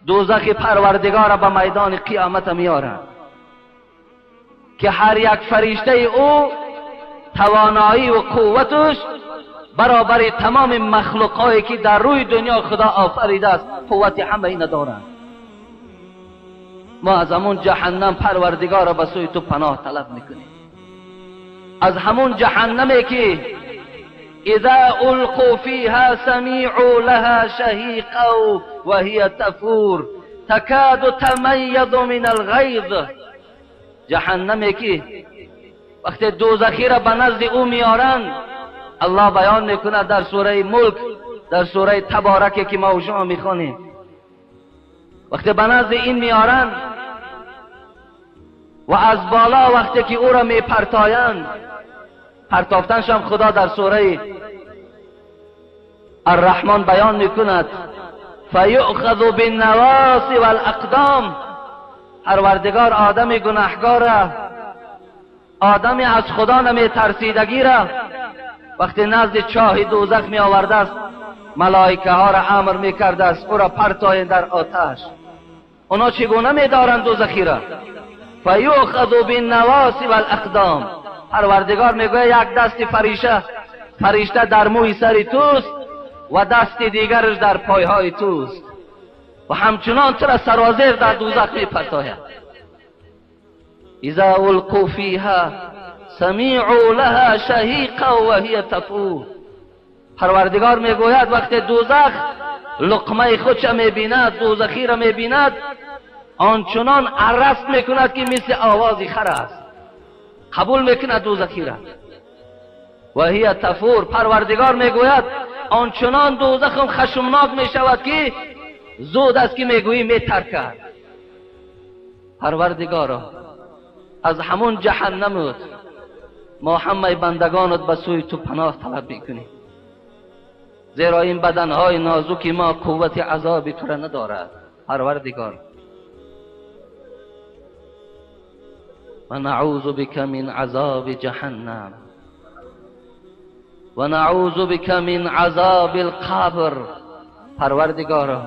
دوزخ پروردگار به میدان قیامت میارند که هر یک فرشته او توانایی و قوتش برابر تمام مخلوقهایی که در روی دنیا خدا آفریده است قوت همه اینا دارند. ما از همون جهنم پروردگار به سوی تو پناه طلب میکنیم، از همون جهنمی که اذا القوا فيها سمعوا لها شهيقا وهي تفور تكاد تميز من الغيظ. جهنمی که وقتی دوزخی را به نزد او میارند، الله بیان میکند در سوره ملک، در سوره تبارک که ما و شما میخوانیم، وقتی به نزد این میارند و از بالا وقتی که او را میپرتایند، پرتافتنش هم خدا در سوره الرحمن بیان میکند، فیؤخذ بالنواصی والاقدام. پروردگار آدم گناهگار را، آدمی از خدا نمیترسیدگی را وقتی نزد چاه دوزخ می آورده است، ملائکه ها را امر میکرده است او را پرتاین در آتش. اونا چگونه میدارند دوزخی را؟ فیؤخذ بالنواصی والاقدام. پروردگار میگوید یک دست فرشته در موی سر توست و دست دیگرش در پایهای توست و همچنان تو را سرازیر در دوزخ میپرتاید. اذا القوا فیها سمعوا لها شهیقا وهی تفور. پروردگار میگوید وقتی دوزخ لقمه خودش میبیند، دوزخی را میبیند، آنچنان عرست میکند که مثل آواز خر است، قبول میکند دوزخی را. و هی تفور. پروردگار میگوید آنچنان دوزخ خشمناک میشود که زود است که میگویی میترکد. پروردگارا از همون جهنمت ما همه بندگانت به سوی تو پناه طلب میکنیم، زیرا این بدنهای نازک ما قوت عذاب تو را ندارد. پروردگار و نعوذ بک من عذاب جهنم و نعوذ بک من عذاب القبر. پروردگارا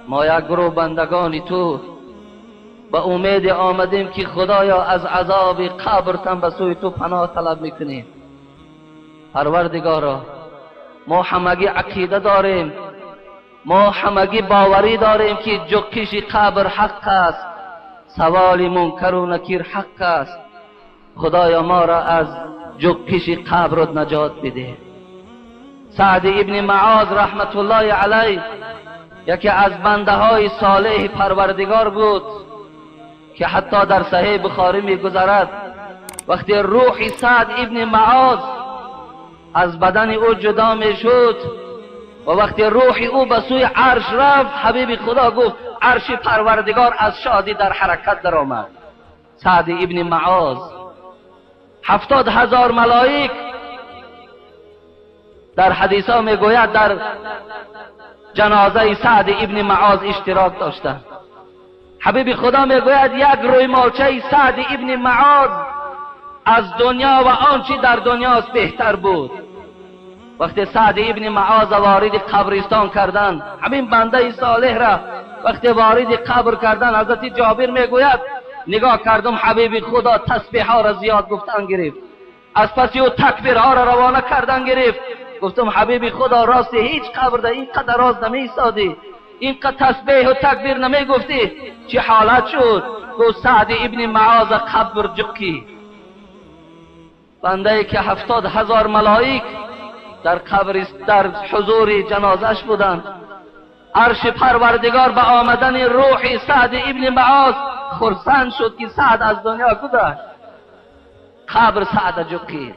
ما یک گروه بندگان تو به امید آمدیم که خدایا از عذاب قبر تن به سوی تو پناه طلب میکنیم. پروردگارا ما همگی عقیده داریم، ما همگی باوری داریم که جکش قبر حق است، سوال منکر و نکیر حق است. خدایا ما را از جکش قبر نجات بده. سعد ابن معاذ رحمت الله علیه یکی از بنده های صالح پروردگار بود که حتی در صحیح بخاری میگذرد وقتی روح سعد ابن معاذ از بدن او جدا میشد و وقتی روح او به سوی عرش رفت، حبیب خدا گفت عرش پروردگار از شادی در حرکت درآمد. سعد ابن معاذ 70,000 ملائک در حدیث ها میگوید در جنازه سعد ابن معاذ اشتراک داشتند. حبیب خدا میگوید یک روی مالچه سعد ابن معاذ از دنیا و آنچه در دنیاست بهتر بود. وقتی سعد ابن معاذ وارد قبرستان کردند، همین بنده صالح را وقتی وارد قبر کردند، حضرت جابر میگوید نگاه کردم حبیب خدا تسبیح ها را زیاد گفتن گرفت، از پس او تکبیرها را روانه کردن گرفت. گفتم حبیب خدا راست هیچ قبر در اینقدر راز نمی‌ایستادی، اینقدر تسبیح و تکبیر نمیگفتی، چه حالت شد؟ گفت سعد ابن معاذ قبر جکی، بنده ای که 70,000 ملائک در قبر در حضور جنازش بودند. عرش پروردگار به آمدن روح سعد ابن معاذ خرسند شد که سعد از دنیا گذشت. قبر سعد جکی.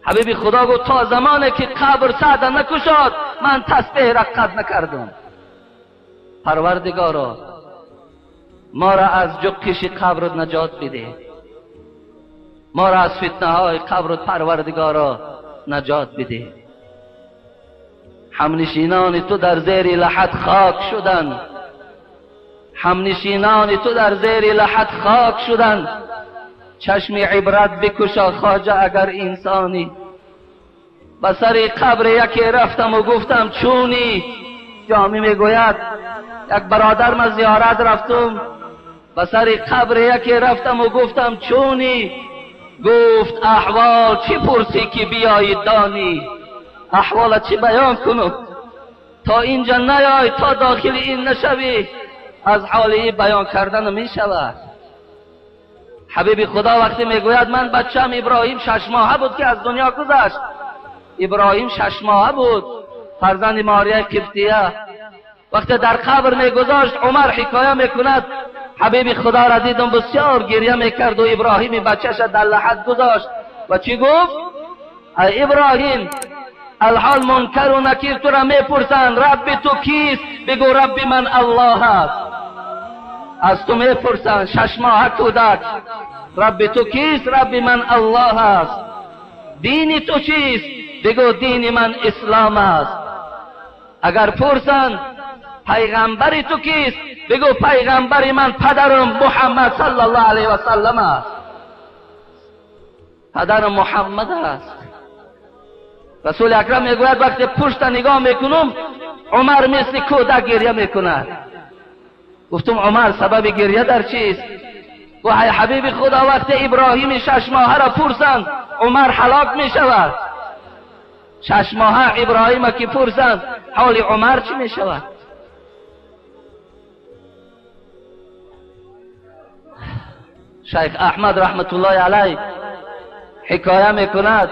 حبیب خدا گفت تا زمانی که قبر سعد نکشاد من تسبیح را قطع نکردم. پروردگارا ما را از جکش قبر نجات بده، ما را از فتنه های قبر پروردگارا نجات بده. همنشینان تو در زیر لحد خاک شدند، همنشینان تو در زیر لحد خاک شدند. چشم عبرت بکشا خواجه اگر انسانی، به سر قبر یکی رفتم و گفتم چونی؟ جامی میگوید یک برادر من زیارت رفتم، به سر قبر یکی رفتم و گفتم چونی؟ گفت احوال چی پرسی که بیایی دانی؟ احوال چی بیان کنم؟ تا اینجا نیای، تا داخل این نشوی، از حال این بیان کردن می شود. حبیب خدا وقتی میگوید من بچم ابراهیم 6 ماهه بود که از دنیا گذشت. ابراهیم 6 ماهه بود، فرزند ماریه قبطیه. وقتی در قبر میگذاشت، عمر حکایه میکند حبیب خدا را دیدم بسیار گریه میکرد و ابراهیم بچهش در لحد گذاشت و چی گفت؟ ای ابراهیم، الحال منکر و نکیر تو را میپرسند رب تو کیست؟ بگو رب من الله است. از تو میپرسند 6 ماهه کودک، رب تو کیست؟ رب من الله است. دین تو چیست؟ بگو دین من اسلام است. اگر پرسند پیغمبر تو کیست؟ بگو پیغمبر من پدرم محمد صلی الله علیه و سلم است. پدرم محمد است. رسول اکرم میگوید وقتی پشت نگاه میکنم عمر مثل کودک گریه میکند. گفتم عمر سبب گریه در چیست؟ گفت ای حبیب خدا، وقتی ابراهیم 6 ماهه را پرسند عمر هلاک میشود. 6 ماهه ابراهیم که پرسند حال عمر چی میشود؟ شیخ احمد رحمت الله علیه حکایه میکند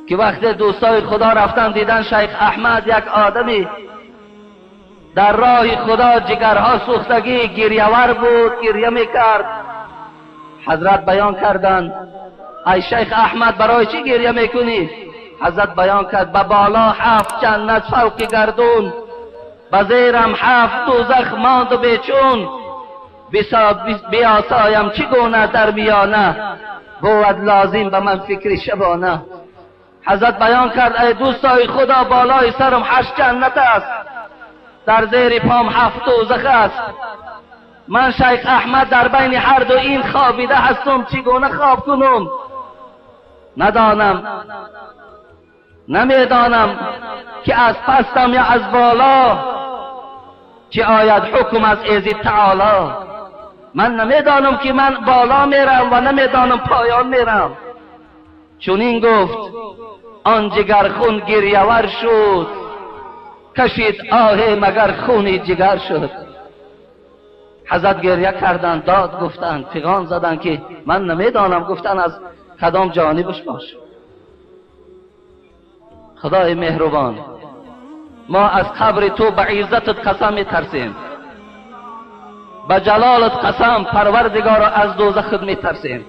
که وقتی دوستای خدا رفتن دیدن شیخ احمد یک آدمی در راه خدا جگرها سوختگی گریه‌ور بود، گریه میکرد. حضرت بیان کردند ای شیخ احمد برای چی گریه میکنی؟ حضرت بیان کرد به بالا 7 جنت فوق گردون، به زیرم 7 دوزخ ماند و بیچون، بیاسایم چگونه در میانه، بود لازم به من فکر شبانه. حضرت بیان کرد ای دوستای خدا، بالای سرم 8 جنت است، در زیر پام 7 دوزخ است، من شیخ احمد در بین هر دو این خوابیده هستم، چگونه خواب کنم؟ ندانم، نمیدانم که از پستم یا از بالا، چه آید حکم از ایزی تعالی. من نمیدانم که من بالا میرم و نمیدانم پایان میرم. چون این گفت آن جگر خون گریه‌ور شد، کشید آه مگر خونی جگر شد. حضرت گریه کردند، داد گفتند، فغان زدند که من نمیدانم، گفتن از کدام جانبش باش. خدای مهربان، ما از قبر تو به عزتت قسم میترسیم، به جلالت قسم پروردگار، از دوزخت میترسیم.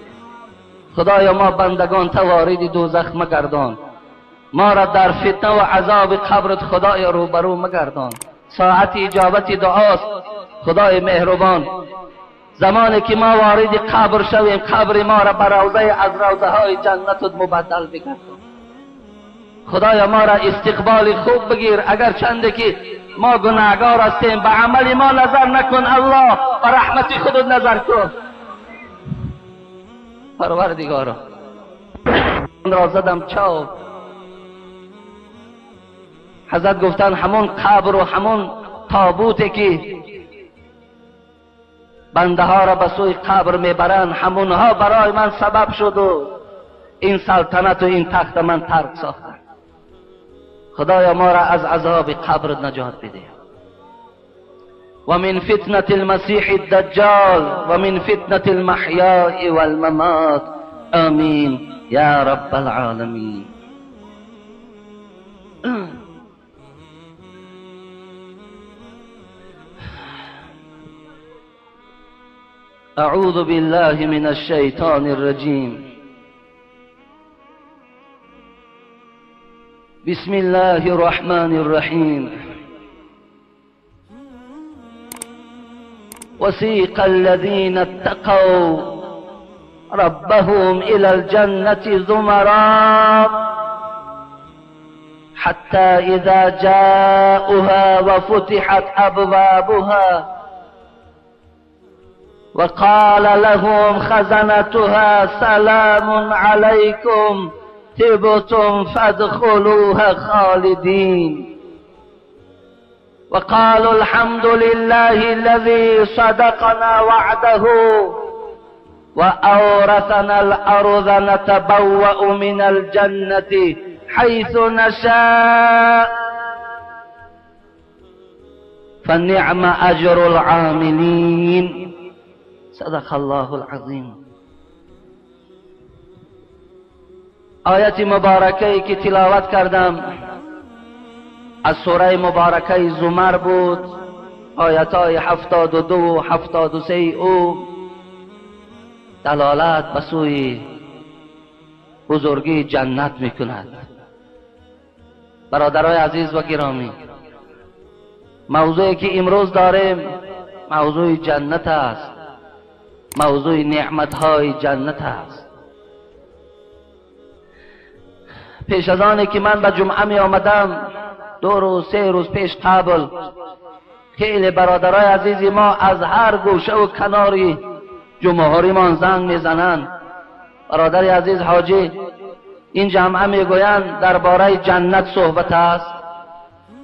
خدایا ما بندگان تا وارد دوزخ مگردان، ما را در فتنه و عذاب قبرت خدای روبرو مگردان. ساعت اجابت دعاست خدای مهربان. زمانی که ما وارد قبر شویم، قبر ما را به روضه از روضه های جنتت مبدل بگردان. خدایا ما را استقبال خوب بگیر، اگر چنده که ما گناهگار هستیم به عمل ما نظر نکن الله، به رحمت خودت نظر کن. پروردگارا را زدم چاو. حضرت گفتن همون قبر و همون تابوتی که بنده ها را به سوی قبر میبرند، همونها برای من سبب شد و این سلطنت و این تخت من ترک ساختن. خدایا ما را از عذاب قبر نجات بده. و من فتنة المسیح الدجال و من فتنة المحیاء والممات، آمین یا رب العالمین. اعوذ بالله من الشیطان الرجیم. بسم الله الرحمن الرحیم. وسيق الذين اتقوا ربهم إلى الجنة زمرا حتى إذا جاءوها وفتحت أبوابها وقال لهم خزنتها سلام عليكم طبتم فادخلوها خالدين. وقالوا الحمد لله الذي صدقنا وعده وأورثنا الأرض نتبوأ من الجنة حيث نشاء فنعم أجر العاملين. صدق الله العظیم. آیت مبارکه که تلاوت کردم از سوره مبارکه زمر بود، آیت های 72 و 73 او دلالت به سوی بزرگی جنت میکند. برادرای عزیز و گرامی، موضوعی که امروز داریم موضوع جنت است، موضوع نعمتهای جنت است. پیش از آنی که من به جمعه می آمدم، 2 روز 3 روز پیش قبل، خیلی برادرای عزیز ما از هر گوشه و کناری جمهوریمان زنگ میزنند. برادر عزیز حاجی، این جمعه میگویند درباره جنت صحبت است.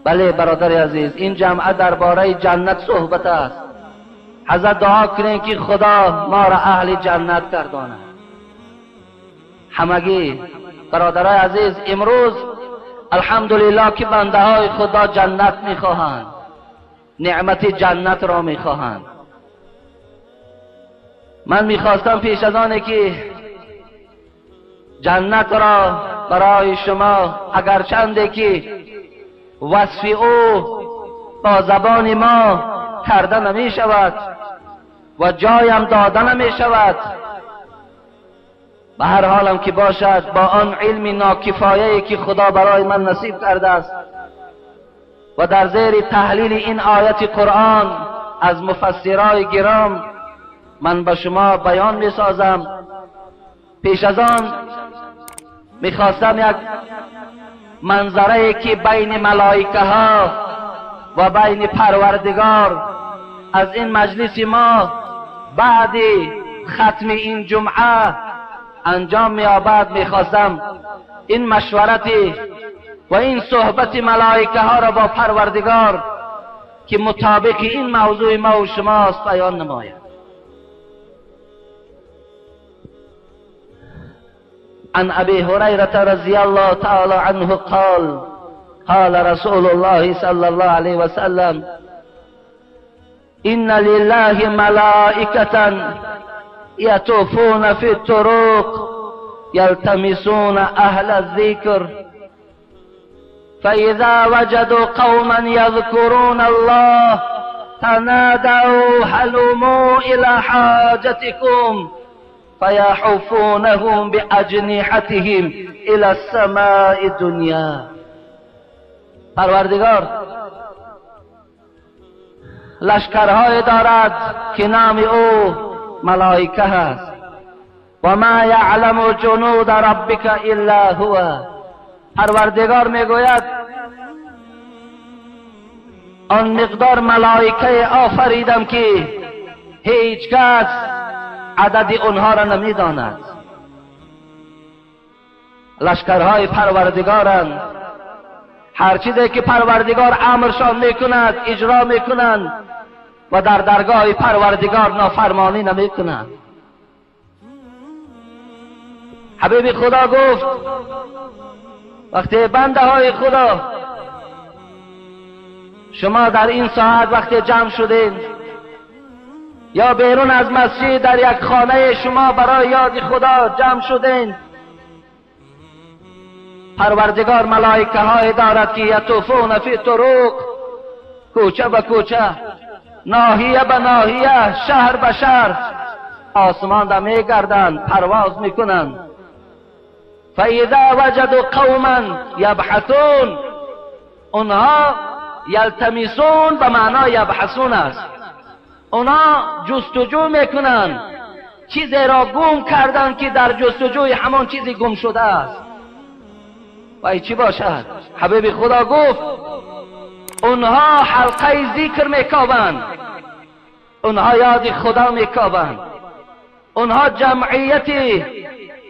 بله برادر عزیز، این جمعه درباره جنت صحبت است. حضرت دعا کنین که خدا ما را اهل جنت گرداند. همگی برادرای عزیز، امروز الحمدلله که بنده های خدا جنت میخواهند، نعمت جنت را میخواهند. من میخواستم پیش از آنه که جنت را برای شما، اگرچنده که وصف او با زبان ما کرده نمی شود و جایم داده نمی شود، به هر حالم که باشد با آن علم ناکفایه‌ای که خدا برای من نصیب کرده است و در زیر تحلیل این آیت قرآن از مفسرای گرام من به شما بیان می سازم. پیش از آن میخواستم یک منظره که بین ملائکه ها و بین پروردگار از این مجلس ما بعد ختم این جمعه انجام می‌یابد، میخواستم این مشورت و این صحبت ملائکه ها را با پروردگار که مطابق این موضوع ما و شماست بیان نماید. عن أبي هريرة رضي الله تعالى عنه قال قال رسول الله صلى الله عليه وسلم إن لله ملائكة يطوفون في الطرق يلتمسون أهل الذكر فإذا وجدوا قوما يذكرون الله تنادوا هلموا إلى حاجتكم فيحفونهم بأجنحتهم إلى السماء الدنيا. پروردگار لشکرهای دارد که نام او ملائکه هست. و ما یعلم جنود ربک الا هو. پروردگار میگوید آن مقدار ملائکه آفریدم که هیچ کس عدد اونها را نمیداند. لشکرهای پروردگارند، هر چیزی که پروردگار امرشان میکند اجرا میکنند و در درگاه پروردگار نافرمانی نمیکنند. حبیب خدا گفت وقتی بنده های خدا شما در این ساعت وقتی جمع شدین یا بیرون از مسجد در یک خانه شما برای یاد خدا جمع شدین، پروردگار ملائکه های دارد که یطوفون فی طرق، کوچه به کوچه، ناحیه به ناحیه، شهر به شهر، آسمان را میگردند، پرواز میکنند. فاذا وجدوا قوما یبحثون، اونها یلتمسون به معنای یبحثون است، اونا جستجو میکنند، چیزی را گم کردند که در جستجوی همان چیزی گم شده است. و ای چی باشد؟ حبیب خدا گفت اونها حلقه ذکر میکابند، اونها یاد خدا میکابند، اونها جمعیت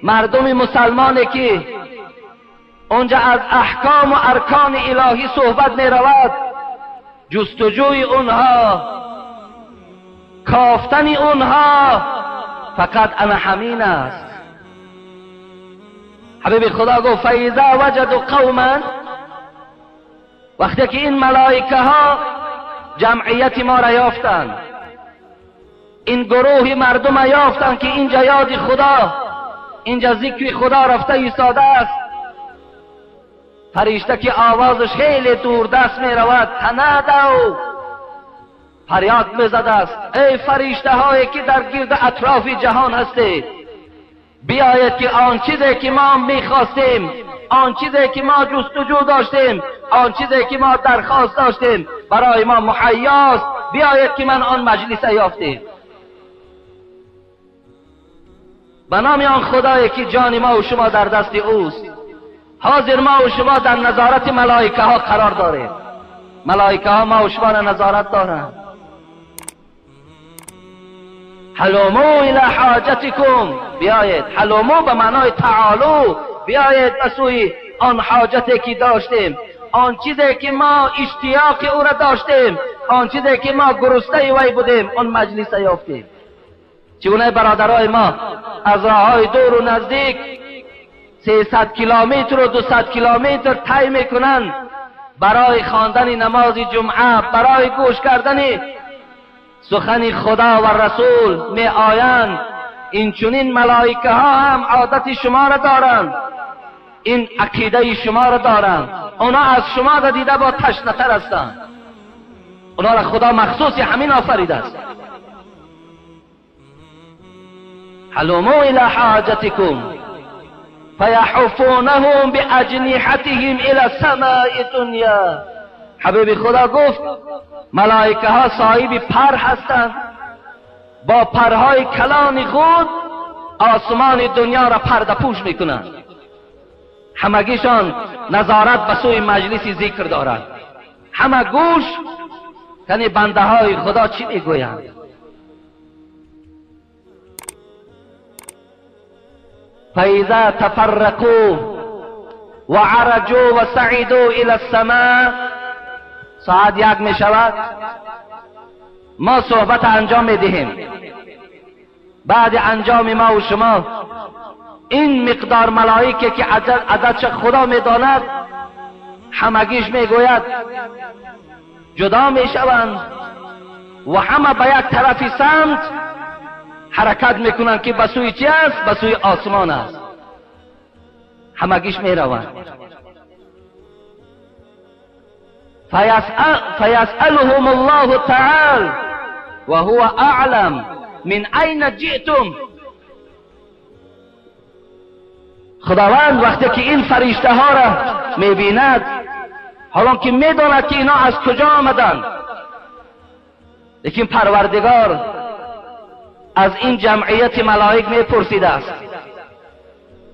مردم مسلمانی که اونجا از احکام و ارکان الهی صحبت می رود، جستجوی اونها، کافتن اونها فقط انا همین است. حبیب خدا گفت فاذا وجدوا قوما، وقتی که این ملائکه ها جمعیت ما را یافتند، این گروه مردم یافتند که اینجا یاد خدا، اینجا ذکر خدا رفته ایستاده است، فرشته که آوازش خیلی دور دست می رود، تنادوا، فریاد می زده است، ای فرشته هایی که در گرد اطراف جهان هستید، بیاید که آن چیزی که ما میخواستیم، آن چیزی که ما جستجو داشتیم، آن چیزی که ما درخواست داشتیم برای ما مهیاست، بیاید که من آن مجلس یافتیم. به نام آن خدایی که جان ما و شما در دست اوست، حاضر ما و شما در نظارت ملائکه ها قرار داریم. ملائکه ها ما و شما را نظارت دارند. حلومو الی حاجتکم، بیایید. حلومو به معنای تعالو، بیایید به سوی آن حاجتی که داشتیم، آن چیزی که ما اشتیاق او را داشتیم، آن چیزی که ما گرسنه وی بودیم، آن مجلس یافتیم. چگونه برادرای ما از راههای دور و نزدیک 300 کیلومتر و 200 کیلومتر طی میکنند برای خواندن نماز جمعه، برای گوش کردن سخن خدا و رسول می آیند. این چنین ملائکه ها هم عادت شما را دارند، این عقیده شما را دارند، اونا از شما را دیده با تشنه تر هستند. اونا را خدا مخصوص همین آفریده است. حلموا الی حاجتکم فیحفونهم باجنحتهم الی السماء الدنیا. حبیب خدا گفت ملائکه ها صاحب پر هستند، با پرهای کلان خود آسمان دنیا را پرده پوش میکنند. همگیشان نظارت به سوی مجلس ذکر دارند، همه گوش یعنی بنده های خدا چی میگویند. فاذا تفرقوا وعرجوا وصعدوا الى السماء، ساعت 1 می شود، ما صحبت انجام می دهیم. بعد انجام ما و شما این مقدار ملائکه که عددش خدا می داند، همگیش می گوید جدا می شوند و همه به یک طرف سمت حرکت میکنند که به سوی چی است؟ به سوی آسمان است. همگیش می روند. فیسألهم الله تعالی و هو اعلم من این جئتم. خداوند وقتی که این فرشته ها را میبیند، حالا که میداند که اینا از کجا آمدند، لیکن پروردگار از این جمعیت ملائک میپرسیده است.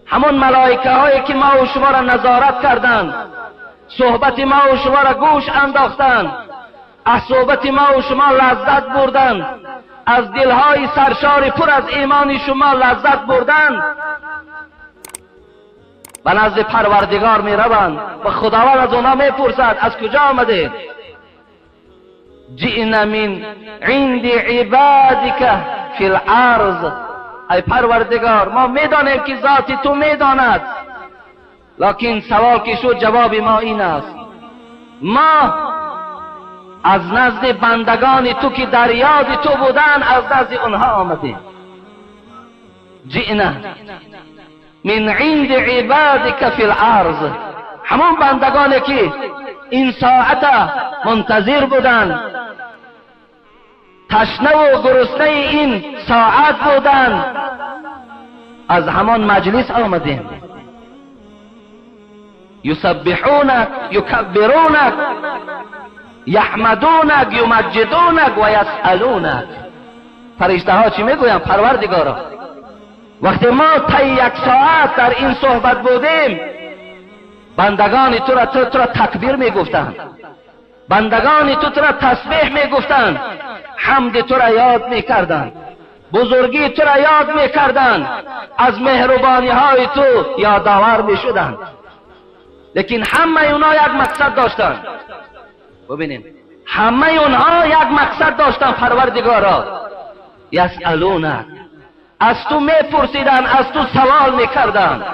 همون ملائکه هایی که ما و شما را نظارت کردند، صحبت ما و شما را گوش انداختند، از صحبت ما و شما لذت بردند، از دلهای سرشار پر از ایمان شما لذت بردند، به نزد پروردگار می روند و خداوند از آنها می پرسد از کجا آمده؟ جئنا من عند عبادک فی الارض. ای پروردگار، ما میدانیم که ذات تو میداند، لکن سوال که شد جواب ما این است، ما از نزد بندگان تو که در یاد تو بودن، از نزد آنها آمدیم. جئنا من عند عبادک فی الارض، همون بندگانی که این ساعت منتظر بودند، تشنه و گرسنه این ساعت بودند، از همان مجلس آمدیم. یسبحونک یکبرونک یحمدونک یمجدونک و یسألونک. فرشته ها چی میگویند؟ پروردگارا، وقتی ما طی یک ساعت در این صحبت بودیم، بندگان تو را تو را تکبیر میگفتند، بندگان تو را تسبیح میگفتند، حمد تو را یاد میکردند، بزرگی تو را یاد میکردند، از مهربانی های تو یادآور میشدند. لیکن همه اونا یک مقصد داشتن. ببینیم همه اونها یک مقصد داشتن. پروردگارا یسألونک، از تو میپرسیدن، از تو سوال میکردن.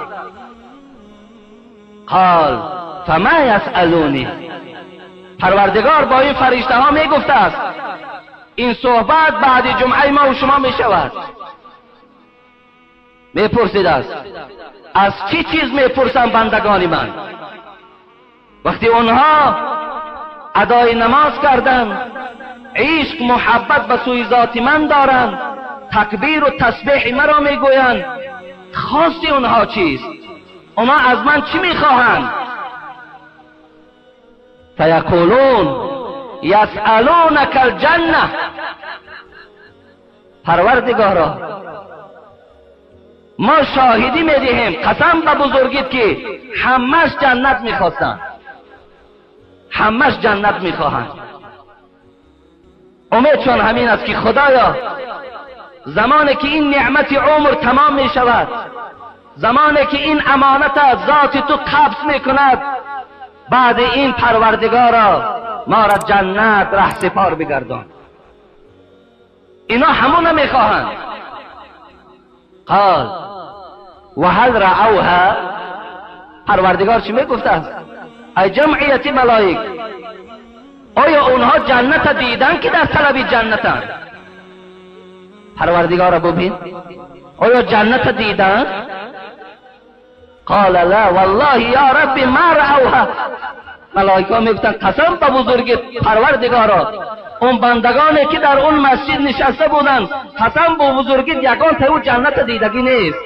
قال فما یسألونی، پروردگار با این فرشته ها میگفته است این صحبت بعد جمعه ما و شما میشود. میپرسید است از چی چیز میپرسن بندگان من؟ وقتی اونها ادای نماز کردند، عشق محبت به سوی ذات من دارند، تکبیر و تسبیح مرا میگویند، خواست اونها چیست؟ اونها از من چی میخواهند؟ فیقولون یسألونک الجنه. پروردگارا ما شاهدی میدهیم، قسم به بزرگیت که همش جنت میخواستند، همش جنت میخواهند. امیدشان همین است که خدایا زمانی که این نعمت عمر تمام میشود، زمانی که این امانت از ذات تو قبض میکند، بعد این پروردگارا ما را جنت ره سپار بگردان. اینا همون میخواهند. قال و هل رعوها، پروردگار چی میگفت است؟ ای جمعیت ملائک، آیا اونها جنت دیدن که در طلب جنتند؟ پروردگار ببین، آیا جنت دیدن؟ قال لا والله یا رب ما رأوها. ملائکه میگفتن قسم به بزرگی پروردگارا، اون بندگانی که در اون مسجد نشسته بودند، قسم به بزرگی یگان تا او جنت دیدگی نیست،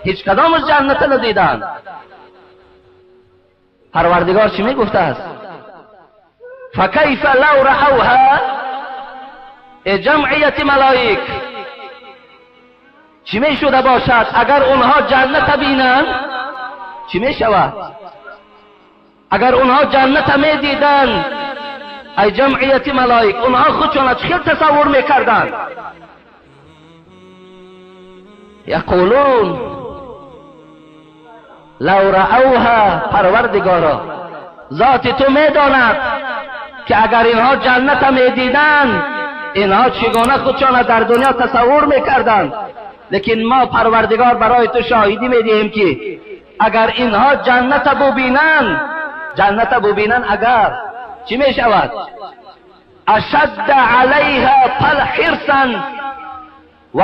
هیچ کدام از جنت ندیدند. پروردگار چی میگفته است؟ فکیف لو رأوها، ای جمعیت ملائک، چی می شده باشد اگر اونها جنت بینند؟ چی می شود اگر اونها جنت می دیدند؟ ای جمعیت ملائک، اونها خودشان چه تصور میکردند؟ یقولون لو رأوها، پروردگارا ذات تو میداند که اگر اینها جنت میدیدند اینها چگونه خودشان در دنیا تصور میکردند، لیکن ما پروردگار برای تو شاهدی میدهیم که اگر اینها جنت ببینند، جنت ببینند اگر چی میشود؟ اشد علیها حرصا و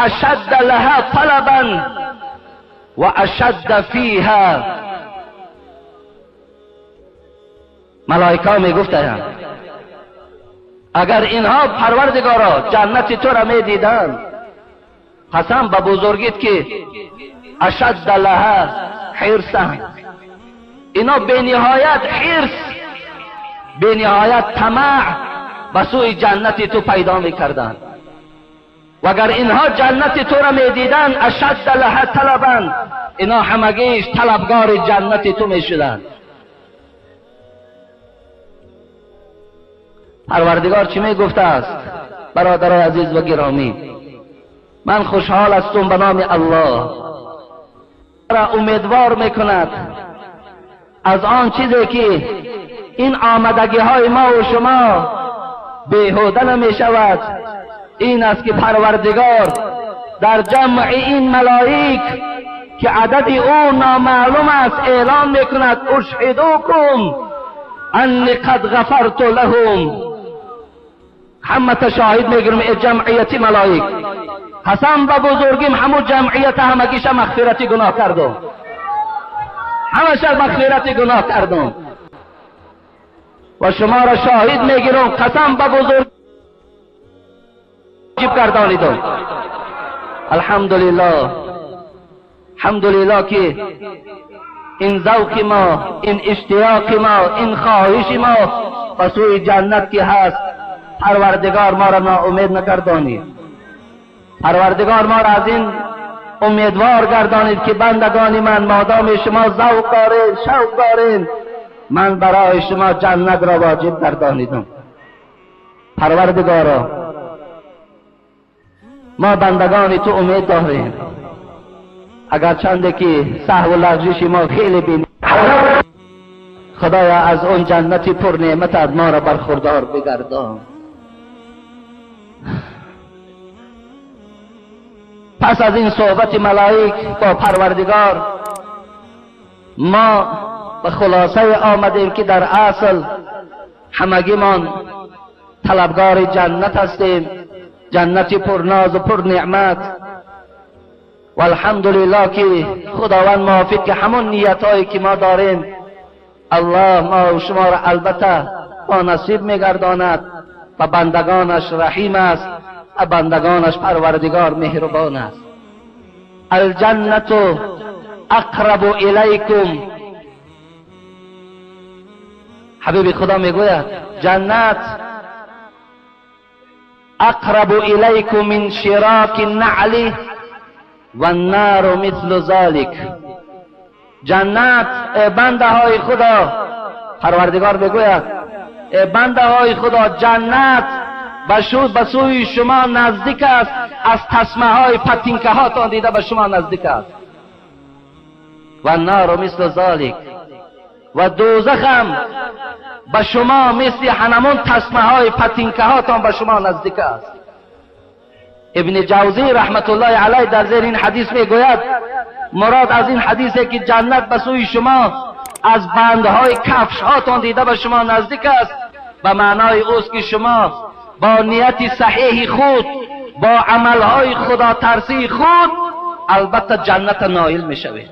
اشد لها طلبا و اشد فیها. ملائکه میگفتند اگر اینها پروردگارا جنت تو را میدیدند، قسم به بزرگیت که اشد لها حرصا، اینا به نهایت حرص، به نهایت طمع به سوی جنت تو پیدا میکردند. و اگر اینها جنت تو را میدیدند اشد لها طلبا، اینا همگیش طلبگار جنت تو میشدند. پروردگار چی میگفته است؟ برادرای عزیز و گرامی، من خوشحال هستم به نام الله را امیدوار میکند از آن چیزی که این آمدگی های ما و شما بیهوده نمی شود. این است که پروردگار در جمع این ملائک که عدد او نامعلوم است اعلان میکند اشهدوکم انی قد غفرت لهم. همه تشاهد میگیرم ای جمعیت ملائک، قسم به بزرگیم همو جمعیت همگیش مغفرت گناه کردم، همش مغفرت گناه کردم و شما را شاهد میگیرم، قسم به بزرگ گردانیدم. الحمدلله، الحمدلله که این ذوق ما، این اشتیاق ما، این خواهش ما به سوی جنت که هست، پروردگار ما را ناامید نگردانید. پروردگار ما را از این امیدوار گردانید که بندگان من، مادام شما ذوق دارین، شوق دارین، من برای شما جنت را واجب گردانیدم. پروردگارا ما بندگان تو امید داریم، اگرچنده که سهو و لغزش ما خیلی بین، خدایا از اون جنت پر نعمت از ما را برخوردار بگردان. پس از این صحبت ملائک با پروردگار ما به خلاصه آمدیم که در اصل همگیمان طلبگار جنت هستیم، جنت پرناز و پر نعمت. و الحمدلله که خداوند موافق که همون نیتهایی که ما داریم الله ما و شما را البته با نصیب میگرداند و بندگانش رحیم است و بندگانش پروردگار مهربان است. الجنت اقرب الیکم، حبیب خدا میگوید جنت اقرب الیکم من شراک النعل و النار مثل ذلک. جنت ای بنده های خدا، پروردگار بگوید ای بنده های خدا، جنت به سوی شما نزدیک است، از تسمه های پتینکه هاتان دیده به شما نزدیک است. و النار مثل ذلک، و دوزخ هم به شما مثل هنمون تسمه های پتینکه هاتان به شما نزدیک است. ابن جوزی رحمت الله علیه در زیر این حدیث میگوید مراد از این حدیثه که جنت به سوی شما از بندهای کفش هاتان دیده به شما نزدیک است، به معنای اوست که شما با نیت صحیح خود، با عملهای خدا ترسی خود البته جنت نایل میشوید.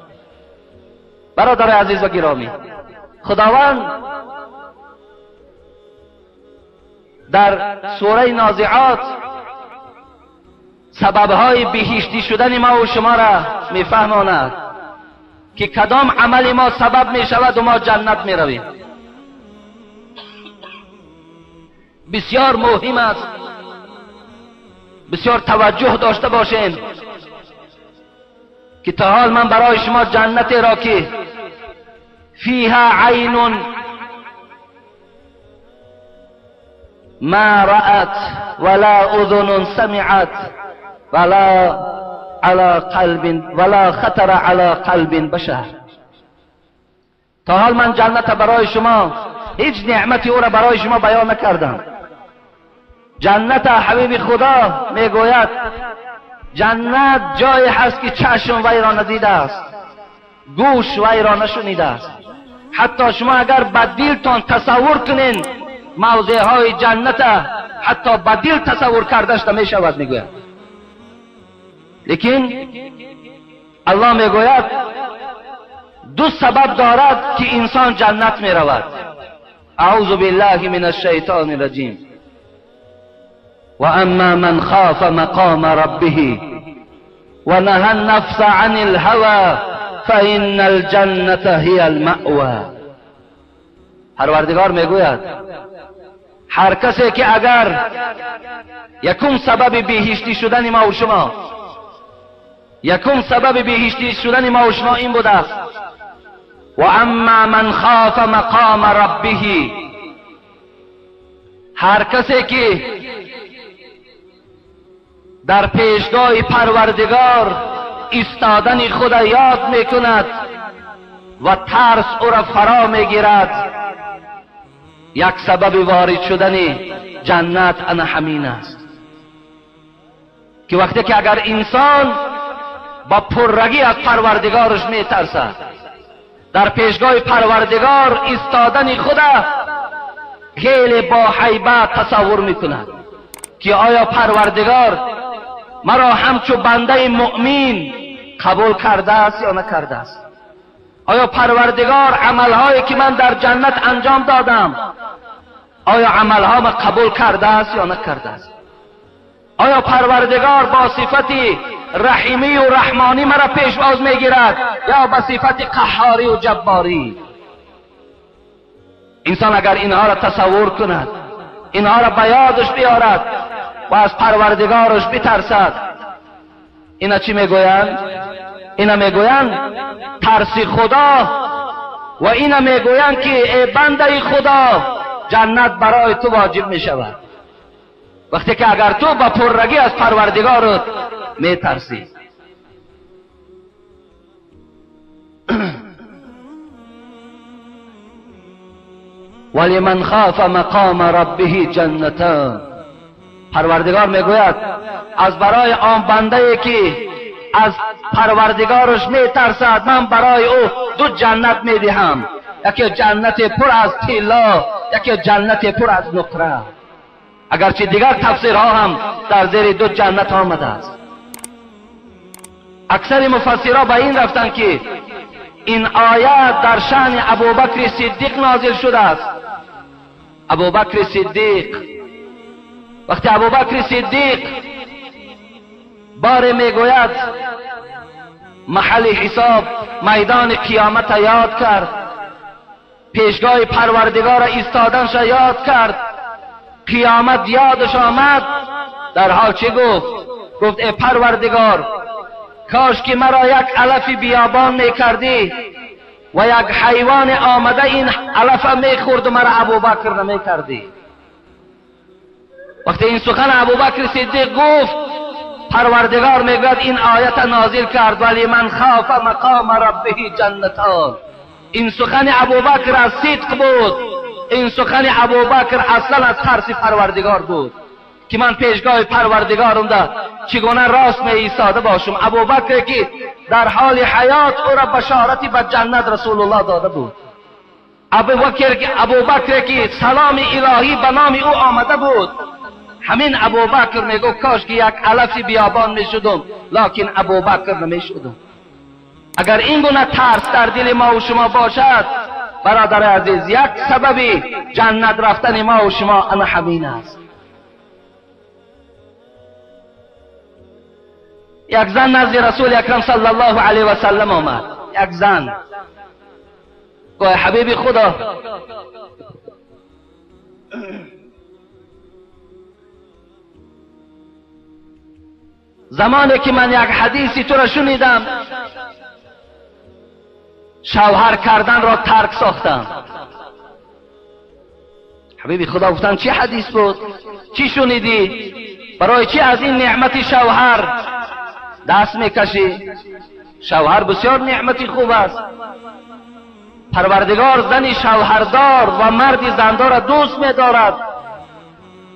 برادر عزیز و گرامی، خداوند در سوره نازعات سببهای بهشتی شدن ما و شما را میفهماند که کدام عمل ما سبب میشود و ما جنت میرویم. بسیار مهم است، بسیار توجه داشته باشیم که تا حال من برای شما جنت را که فیها عین ما رأت ولا اذن سمعت ولا على قلب ولا خطر على قلب بشر. تا حال من جنت برای شما هیچ نعمتی او را برای شما بیان نکردم. جنت حبیب خدا میگوید جنت جایی هست که چشم وی را ندیده است، گوش وی را نشنیده است. حتی شما اگر به دلتان تصور کنین موضع های جنت، حتی به دل تصور کردش نمیشود، میگوید. لیکن الله میگوید دو سبب دارد که انسان جنت میرود. اعوذ بالله من الشیطان الرجیم. و اما من خاف مقام ربه و نهى النفس عن الهوى فإن الجنة هي المأوى. پروردگار میگوید هر کسی که اگر یکم سبب بهشتی شدن ما و شما، یکم سبب بهشتی شدن ما و شما این بوده است، و اما من خاف مقام ربه، هر کسی که در پیشگاه پروردگار ایستادن خود یاد میکند و ترس او را فرا میگیرد، یک سبب وارد شدن جنت انا همین است که وقتی که اگر انسان با پررگی از پروردگارش میترسد، در پیشگاه پروردگار ایستادن خود خیلی با هیبت تصور میکند که آیا پروردگار مرا همچو بنده مؤمن قبول کرده است یا نکرده است؟ آیا پروردگار عملهایی که من در جنت انجام دادم آیا عملها ما قبول کرده است یا نکرده است؟ آیا پروردگار با صفت رحیمی و رحمانی مرا پیشواز میگیرد یا با صفت قهاری و جباری؟ انسان اگر اینها را تصور کند، اینها را به یادش بیارد و از پروردگارش بترسد، اینا چی میگویند؟ اینا میگویند ترس خدا، و اینا میگویند که ای بنده خدا جنت برای تو واجب میشود وقتی که اگر تو با پررگی از پروردگارت میترسی. ولمن خاف مقام ربه جنتان. پروردگار میگوید از برای آن بنده که از پروردگارش میترسد من برای او دو جنت میدهم، یکی جنت پر از طلا، یکی جنت پر از نقره. اگرچه دیگر تفسیرها هم در زیر دو جنت آمده است. اکثر مفسرها به این رفتند که این آیت در شأن ابوبکر صدیق نازل شده است. ابوبکر صدیق، وقتی ابوبکر صدیق باره میگوید محل حساب میدان قیامت یاد کرد، پیشگاه پروردگار ایستادنش یاد کرد، قیامت یادش آمد، در حال چه گفت؟ گفت ای پروردگار، کاش که مرا یک علف بیابان میکردی و یک حیوان آمده این علف میخورد و مرا ابوبکر نمیکردی. وقتی این سخن ابوبکر صدیق گفت، پروردگار میگوید این آیت نازل کرد ولی من خاف مقام ربه جنتان. این سخن ابوبکر از صدق بود، این سخن ابوبکر اصلا از ترس پروردگار بود که من پیشگاه پروردگارم ده چگونه راست می ایستاده باشم. ابوبکر که در حال حیات او را بشارتی به جنت رسول الله داده بود، ابوبکر که سلام الهی به نام او آمده بود، همین ابوبکر میگو کاش که یک علف بیابان میشدم، لکن ابوبکر نمیشدم. اگر این گونه ترس در دل ما و شما باشد، برادر عزیز، یک سبب جنت رفتن ما و شما انا همین است. یک زن نزد رسول اکرم صلی الله علیه و سلم آمد. یک زن گفت حبیب خدا، زمانی که من یک حدیثی تو را شنیدم شوهر کردن را ترک ساختم. حبیبی خدا گفتن چی حدیث بود؟ چی شنیدی؟ برای چی از این نعمت شوهر دست میکشی؟ شوهر بسیار نعمتی خوب است. پروردگار زن شوهردار و مرد زندار را دوست میدارد.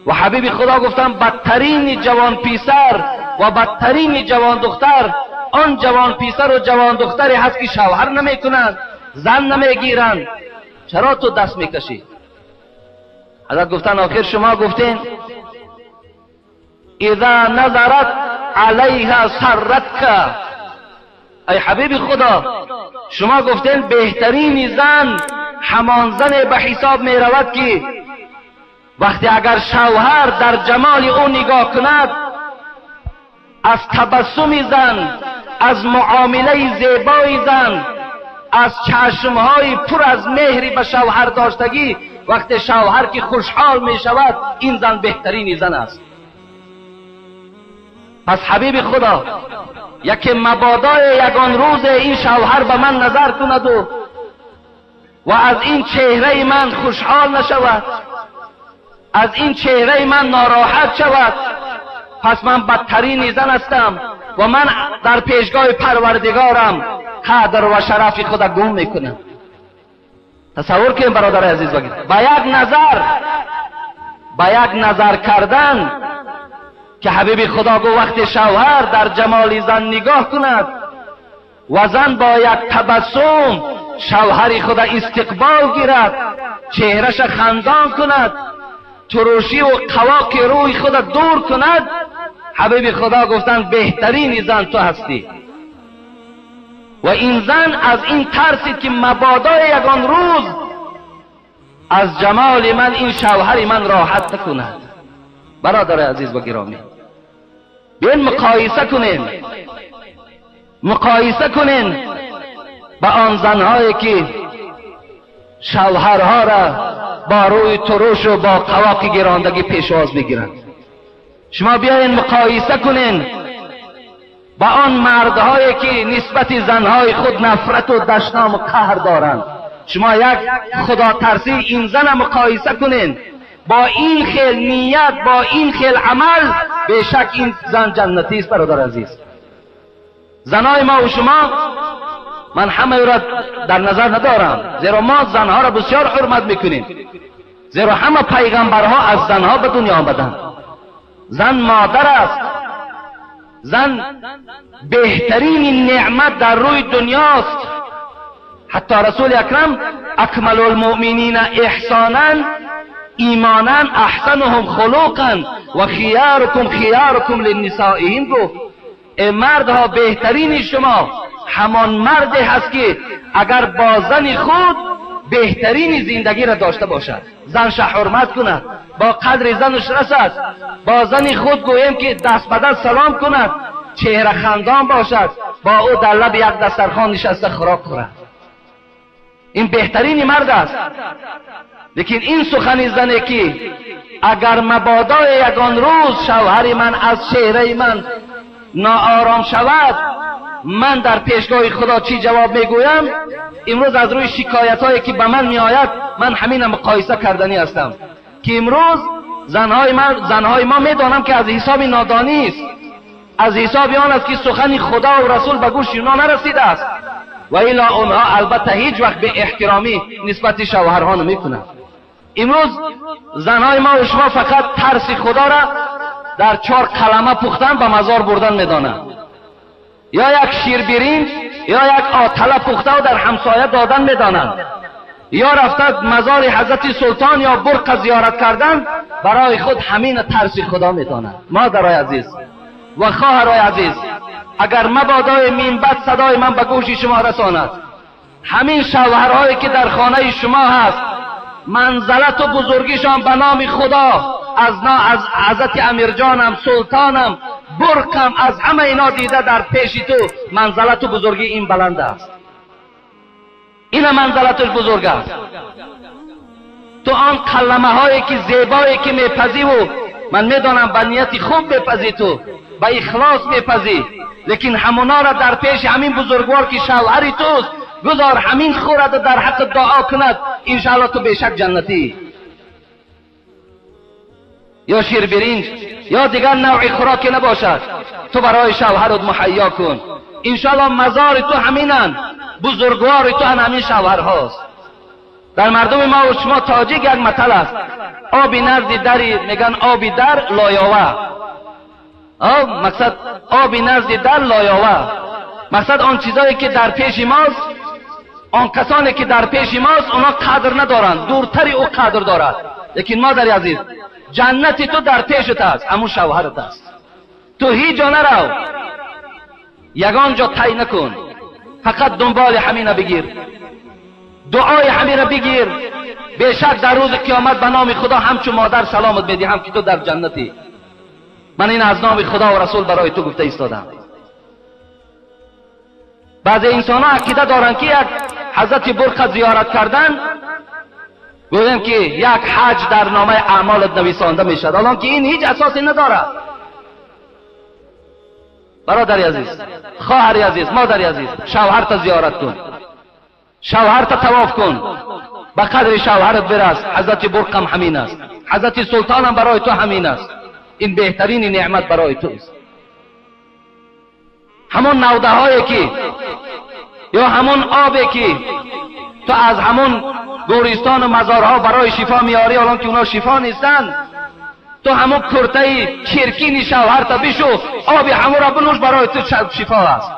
و حبیب خدا گفتن بدترین جوان پیسر و بدترین جوان دختر آن جوان پیسر و جوان دختری هست که شوهر نمیکنند، زن نمیگیرند. چرا تو دست میکشی؟ حضرت گفتن آخر شما گفتین اذا نظرت علیها سرتک. ای حبیب خدا، شما گفتین بهترین زن همان زن به حساب می رود که وقتی اگر شوهر در جمال او نگاه کند، از تبسم زن، از معامله زیبای زن، از چشمهای پر از مهری به شوهر داشتگی، وقتی شوهر که خوشحال می شود، این زن بهترین زن است. پس حبیب خدا، یکی مبادای یگان روز این شوهر به من نظر کند و از این چهره من خوشحال نشود، از این چهره من ناراحت شود، پس من بدترین زن هستم و من در پیشگاه پروردگارم قدر و شرف خود گم میکنم. تصور کنیم برادر عزیز، بگید با یک نظر، با یک نظر کردن که حبیب خدا گو وقت شوهر در جمال زن نگاه کند و زن با یک تبسم شوهر خود استقبال گیرد، چهرش خندان کند، ترشی و قواق روی خود دور کند، حبیب خدا گفتند بهترین زن تو هستی. و این زن از این ترسید که مبادای یگان روز از جمال من این شوهر من راحت نکند. برادر عزیز و گرامی، بیاین مقایسه کنیم، مقایسه کنیم با آن زنهایی که شوهرها را با روی ترش و با قواق گراندگی پیشواز میگیرند. شما بیاین مقایسه کنین با آن مردهایی که نسبت زنهای خود نفرت و دشنام و قهر دارند. شما یک خدا ترسی این زن مقایسه کنین با این خیل نیت، با این خیل عمل، بیشک این زن جنتی است. برادر عزیز، زنای ما و شما من همه را در نظر ندارم، زیرا ما زنها را بسیار حرمت میکنیم، زیرا همه پیغمبرها از زنها به دنیا آمدند. زن مادر است، زن بهترین نعمت در روی دنیاست. حتی رسول اکرم اکمل المؤمنین احسانا ایمانا احسنهم خلقا و خیارکم خیارکم لنسائهم گفت ای مردها بهترین شما همان مردی هست که اگر با زن خود بهترین زندگی را داشته باشد، زنش حرمت کند، با قدر زنش رسد، با زن خود گوییم که دست به دست سلام کند، چهره خندان باشد، با او در لب یک دسترخوان نشسته خوراک خورد. این بهترین مرد است. لیکن این سخن زنه که اگر مبادای یگان روز شوهر من از چهره من ناآرام شود، من در پیشگاه خدا چی جواب میگویم؟ امروز از روی شکایت هایی که به من میآید من همین مقایسه کردنی هستم که امروز زنهای ما میدانم که از حساب نادانی است، از حساب آن است که سخن خدا و رسول به گوش اینا نرسیده است، و الا آنها البته هیچ وقت به احترامی نسبت شوهرها نمیکنند. امروز زنهای ما و شما فقط ترس خدا را در 4 کلمه پختن به مزار بردن میدانند، یا یک شیر برنج یا یک آتله پخته و در همسایه دادن میدانند، یا رفته مزار حضرت سلطان یا برق زیارت کردن، برای خود همین ترس خدا میدانند. مادرای عزیز و خواهرای عزیز، اگر مبادای منبت صدای من به گوش شما رساند، همین شوهرهایی که در خانه شما هست، منزلت و بزرگیشان به نام خدا از حضرت امیرجانم، سلطانم، برقم، از همه اینا دیده در پیش تو منزلت و بزرگی این بلند است، این منزلتش بزرگ است. تو آن کلمه هایی که زیبایی که میپزی و من میدانم به نیت خوب میپزی، تو به اخلاص میپزی، لیکن همونا را در پیش همین بزرگوار که شوهر توست گذار همین خورد در حق دعا کند، انشاءالله تو بیشک جنتی. یا شیر برنج یا دیگر نوع خوراکی نباشد، تو برای شوهرت مهیا کن، انشاءالله مزار تو همینن، بزرگوار تو همین شوهرهاست. در مردم ما و شما تاجیک یک متل است، آبی نزد دری میگن آبی در لایاوه، مقصد آبی نزد در لایاوه، مقصد آن چیزایی که در پیش ماست، آن کسانی که در پیش ماست اونا قدر ندارند، دورتری او قدر دارد. لیکن مادر عزیز، جنت تو در پیشت است، همون شوهرت است. تو هیچ جا نرو، یگان جا طی نکن، فقط دنبال همینه بگیر، دعای همینه بگیر. بیشک در روز قیامت به نام خدا همچون مادر سلامت میدهم که تو در جنتی. من این از نام خدا و رسول برای تو گفته ایستادم. بعضی انسان ها عقیده دارند که یک حضرت برق زیارت کردن، گویم که یک حج در نامه اعمالت نویسانده میشد، الان که این هیچ اساسی ندارد. برادر عزیز، خواهر عزیز، مادر عزیز، شوهرت زیارت کن، شوهرت طواف کن، به قدر شوهرت برس. حضرت برق هم همین است، حضرت سلطان هم برای تو همین است. این بهترین نعمت برای توست. همون نوده هایی که یا همون آبی که تو از همون گورستان و مزارها برای شفا میاری، الان که اونا شفا نیستن، تو همون کرته چرکین شوهرت بشو، آب همون را بنوش، برای تو شفا است.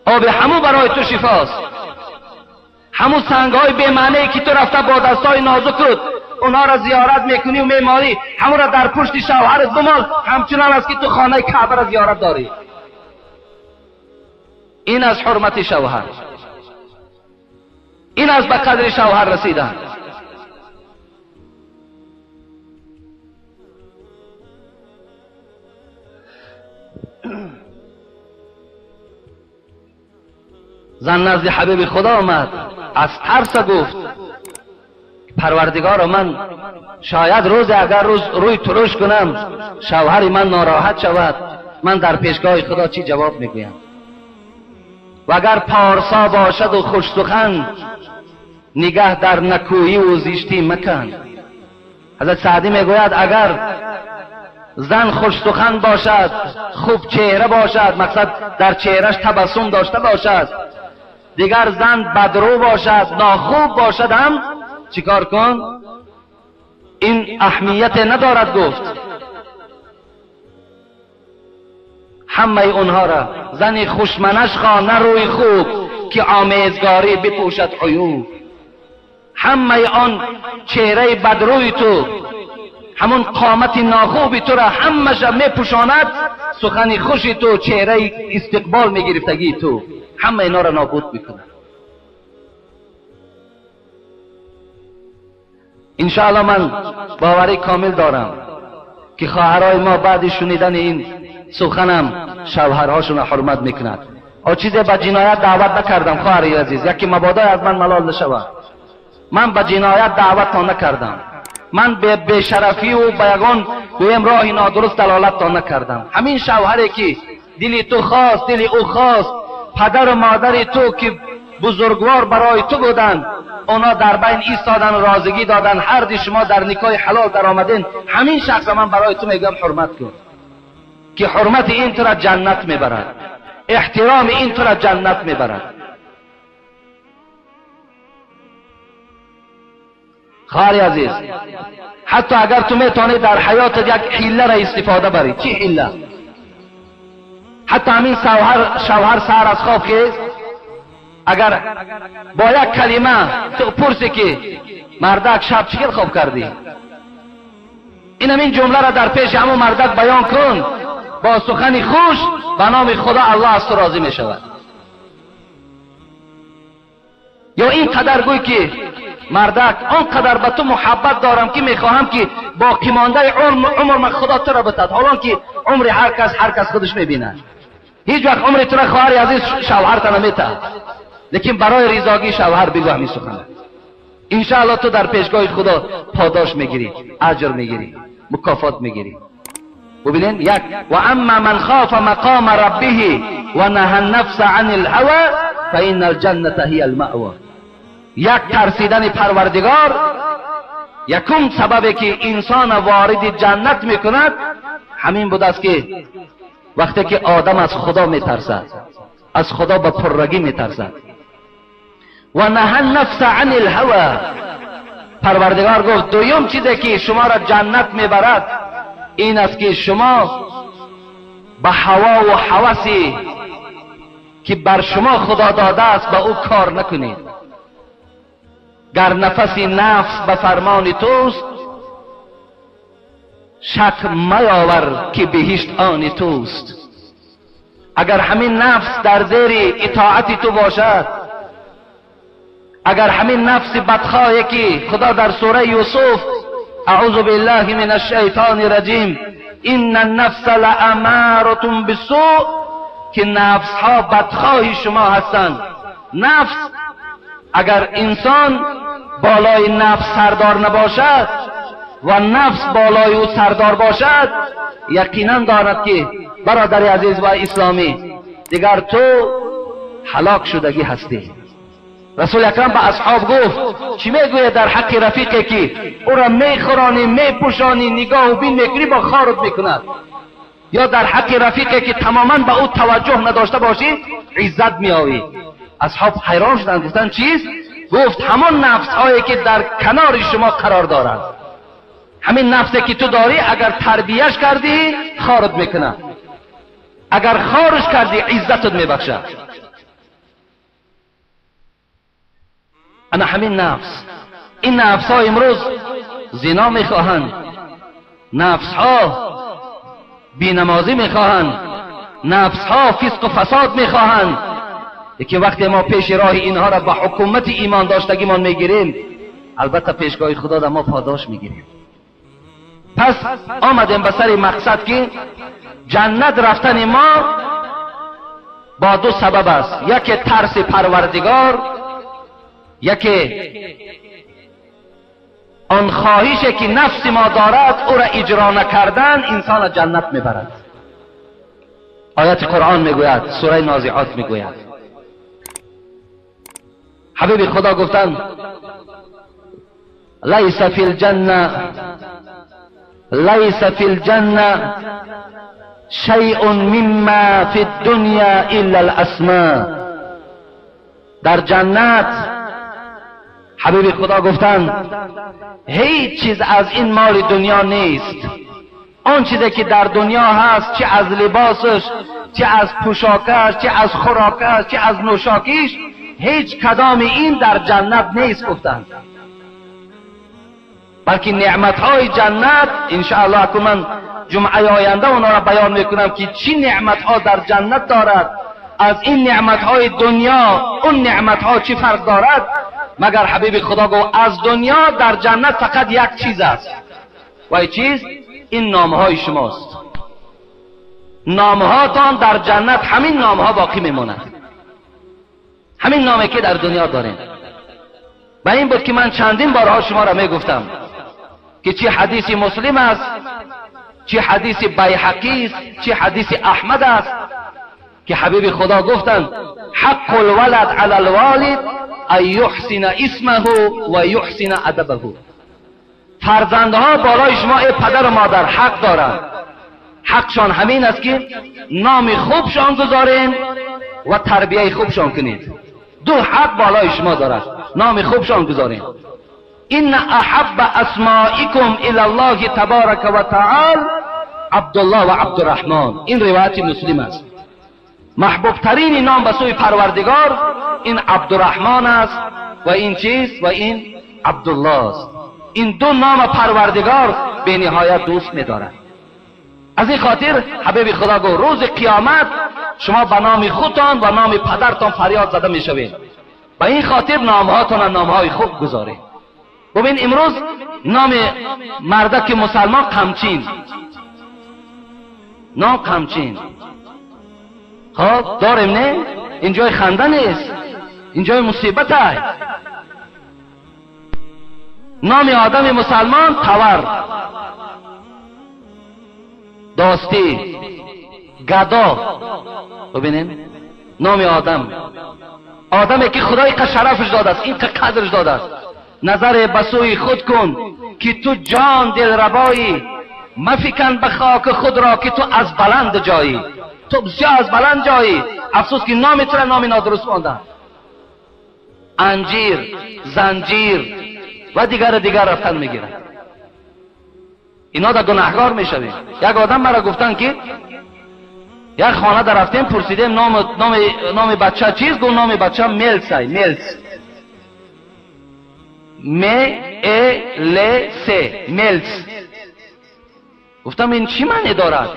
آب همون برای تو شفا است. همون سنگ های بی معنی که تو رفته با دستای نازکت اونها را زیارت میکنی و میمالی، همون را در پشت شوهرت بمال، همچنان است که تو خانه کعبه را زیارت داری. این از حرمت شوهر، این از به قدر شوهر رسیدن. زن نزد حبیب خدا آمد، از ترس گفت پروردگار من، شاید روز اگر روز روی ترش کنم شوهر من ناراحت شود، من در پیشگاه خدا چی جواب میگویم؟ و اگر پارسا باشد و خوش سخن، نگه در نکویی و زشتی مکن. حضرت سعدی میگوید اگر زن خوش سخن باشد، خوب چهره باشد، مقصد در چهرهش تبسم داشته باشد، دیگر زن بدرو باشد، ناخوب باشد هم چیکار کن؟ این اهمیت ندارد. گفت همه اونها را زن خوشمنش خواه نه روی خوب، که آمیزگاری بپوشد عیوب. همه آن چهره بدروی تو، همون قامت ناخوبی تو را همش میپوشاند سخن خوش تو، چهره استقبال میگرفتگی تو، همه اینا را نابود میکنه. انشاءالله من باوری کامل دارم که خواهرای ما بعد شنیدن این سخنم شوهرهاشون حرمت میکند. آ چیزی به جنایت دعوت نکردم خواهر عزیز، یکی مبادا از من ملال نشود. من به جنایت دعوت تا نکردم، من به بیشرفی و به یگان گویم راه نادرست دلالت تا نکردم. همین شوهری که دل تو خواست، دل او خواست، پدر و مادر تو که بزرگوار برای تو بودند، اونا در بین ایستادن و راضگی دادن، هر دی شما در نکاح حلال در آمدین، همین شخص من برای تو میگم حرمت کن، که حرمت این تو را جنت میبرد، احترام این تو را جنت میبرد. خواهر عزیز، حتی اگر تو میتونی در حیاتت یک حیله را استفاده بری. چی حیله؟ حتی همین شوهر سر از خواب خیز، اگر با یک کلمه تو پرسی که مردک شب چی خواب کردی، این همین جمله را در پیش همون مردک بیان کن با سخن خوش، به نام خدا الله از تو راضی می شود. یا این قدر گوی که مردک آنقدر به تو محبت دارم که میخواهم که باقی مانده عمر من خدا تو را بتد، حالا که عمر هر کس خودش میبیند، هیچ وقت عمر تو را خواهر عزیز شوهر تا نمیتد، لیکن برای رضاگی شوهر بگو همین سخن. انشاءالله تو در پیشگاه خدا پاداش میگیری، اجر میگیری، مکافات میگیری. ببینین یک و اما من خاف مقام ربه و نهى النفس عن الهوى فإن الجنة هي المأوى. یک ترسیدن پروردگار یکم سببی که انسان وارد جنت میکند همین بود است که وقتی که آدم از خدا میترسد، از خدا به پررگی میترسد. و نهى النفس عن الهوى، پروردگار گفت دویم چیزی که شما را جنت میبرد این است که شما به هوا و هوسی که بر شما خدا داده است به او کار نکنید. گر نفس نفس به فرمان توست، شک میاور که بهشت آن توست. اگر همین نفس در زیر اطاعت تو باشد، اگر همین نفس بدخواهی که خدا در سوره یوسف اعوذ بالله من الشیطان الرجیم ان النفس لاماره بالسوء، که نفس ها بدخواه شما هستند. نفس اگر انسان بالای نفس سردار نباشد و نفس بالای او سردار باشد، یقینا دارد که برادر عزیز و اسلامی دیگر تو هلاک شدگی هستی. رسول اکرم به اصحاب گفت چی میگوید در حق رفیقی که او را میخورانی، میپوشانی، نگاه و بین میکنی، با خارت میکند، یا در حق رفیقی که تماما به او توجه نداشته باشی عزت میآوی. اصحاب حیران شدند، گفتند چیست؟ گفت همان نفس هایی که در کنار شما قرار دارند، همین نفسی که تو داری اگر تربیهش کردی خارت میکنه، اگر خارش کردی عزتت میبخشد. انا همین نفس، این نفس ها امروز زنا میخواهند، نفس ها بینمازی میخواهند، نفس ها فسق و فساد میخواهند. یکی وقتی ما پیش راه اینها را به حکومت ایمان داشتگیمان میگیریم، البته پیشگاه خدا در ما پاداش میگیریم. پس آمدیم به سر مقصد که جنت رفتن ما با دو سبب است، یکی ترس پروردگار، یکی آن خواهشی که نفس ما دارد او را اجرا نکردن انسان جنت میبرد. آیت قرآن میگوید، سوره نازعات میگوید، حبیب خدا گفتند لیس فی الجنه لیس فی الجنة شیء مما فی الدنیا الا الاسماء. در جنت حبیب خدا گفتند هیچ چیز از این مال دنیا نیست. آن چیزی که در دنیا هست، چه از لباسش، چه از پوشاکش، چه از خوراکش، چه از نوشاکیش، هیچ کدام این در جنت نیست گفتند. بلکه نعمتهای جنت، انشاءالله که من جمعه آینده اونا را بیان میکنم که چی نعمتها در جنت دارد، از این نعمتهای دنیا اون نعمتها چی فرق دارد. مگر حبیب خدا گفت از دنیا در جنت فقط یک چیز است، و این چیز این نامهای شماست. نامهاتان در جنت همین نامها باقی میماند، همین نامی که در دنیا داریم. و این بود که من چندین بارها شما را میگفتم که چی حدیث مسلم است، چی حدیث بیهقی است، چی حدیث احمد است، که حبیب خدا گفتند حق الولد علی الوالد ان یحسن اسمه و یحسن ادبه. فرزندها بالای شما ای پدر و مادر حق دارند، حقشان همین است که نام خوبشان گذارین و تربیه خوبشان کنید. دو حق بالای شما دارد، نام خوبشان گذارین. ان احب اسمائکم الی الله تبارک و تعالی عبدالله و عبدالرحمن. این روایت مسلم است. محبوب ترین نام به سوی پروردگار این عبدالرحمن است و این چیز و این عبدالله است. این دو نام پروردگار به نهایت دوست می‌دارد. از این خاطر حبیب خدا گفت روز قیامت شما به نام خودتان و نام پدرتان فریاد زده میشوید. به این خاطر نامهاتان نامهای خوب گذارید. ببین امروز نام مردک مسلمان قمچین، نام قمچین خب داریم نه؟ این جای خنده نیست، این جای مصیبت است. نام آدم مسلمان تور، داستی، گدا. ببینین نام آدم، آدمی که خدای اینقدر شرفش داده است، اینقدر قدرش داده است. نظر به سوی خود کن که تو جان دلربایی، مفکن به خاک خود را که تو از بلند جایی. تو بسیار از بلند جایی، افسوس که نام تو را نام نادرست مانده. انجیر، زنجیر و دیگر دیگر رفتن میگیرن. اینا در گناهکار میشویم. یک آدم مرا گفتن که یک خانه در رفتیم، پرسیدیم نام بچه چیز؟ گفت نام بچه ملس. ملس، م ا ل س، ملس. گفتم این چی معنی دارد؟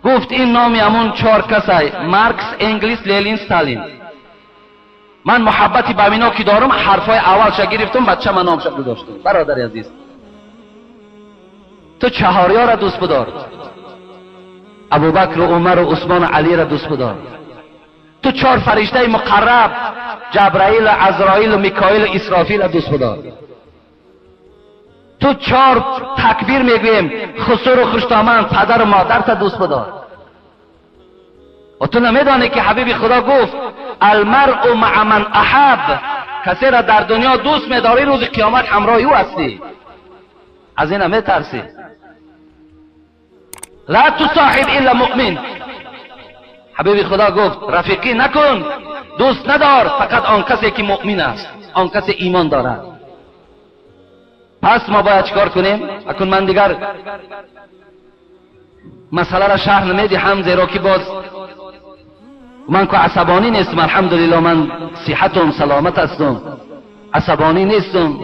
گفت این نام همون چهار کسای، مارکس، انگلیس، لنین، ستالین. من محبتی به اینا که دارم حرفای اولش گرفتم، بچه من نامش گذاشتم. برادر عزیز، تو چهاریا را دوست بدار، ابوبکر و عمر و عثمان و علی را دوست بدار. تو چهار فرشته مقرب، جبرائیل و عزرائیل و میکائیل و اسرافیل را دوست بدار. تو چهار تکبیر میگوییم، خسر و خوشدامن، پدر و مادر تا دوست بدار. و تو نمیدانی که حبیب خدا گفت المرء مع من احب، کسی را در دنیا دوست میداری روز قیامت همراه او هستی. از این میترسی. لا تصاحب الا مؤمن. حبیب خدا گفت رفیقی نکن، دوست ندار، فقط آن کسی که مؤمن است، آن کسی ایمان دارد. پس ما باید چیکار کنیم؟ اکنون من دیگر مسئله را شرح نمیدهم، زیرا که باز من که عصبانی نیستم، الحمدلله من صحتم سلامت هستم، عصبانی نیستم.